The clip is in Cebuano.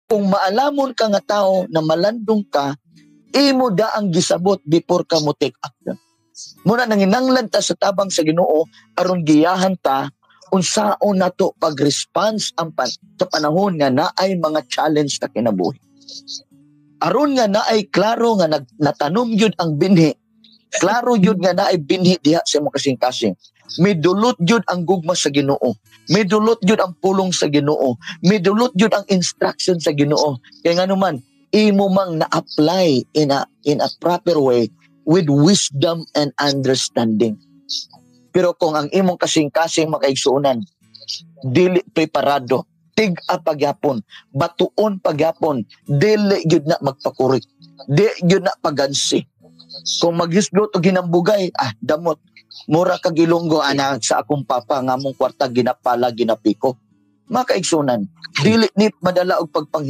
Kung maalamon ka nga tao na malandong ka, imo da ang gisabot before ka mo take action. Muna nanginanglan ta sa tabang sa Ginoo aron giyahan ta unsaon nato pag-response sa panahon nga naay mga challenge sa kinabuhi. Aron nga naay klaro nga natanom gyud ang binhi. Klaro gyud nga naay binhi diha sa imong kasing-kasing. Midulot gyud ang gugma sa Ginoo. Midulot gyud ang pulong sa Ginoo. Midulot gyud ang instruction sa Ginoo. Kaya nga naman, imo mang na-apply in a proper way with wisdom and understanding. Pero kung ang imong kasing-kasing, mga kaigsuonan, dili preparado, tig-a pagyapon, batuon pagyapon, dili gyud na magpakurik. Di gyud na pagansi. Kung maghisgot og ginambugay, ah, damot. Mura kag Ilonggo anak sa akong papa nga among kwarta ginapala, ginapiko. Mga kaigsuonan, dili ni madala og pagpanghi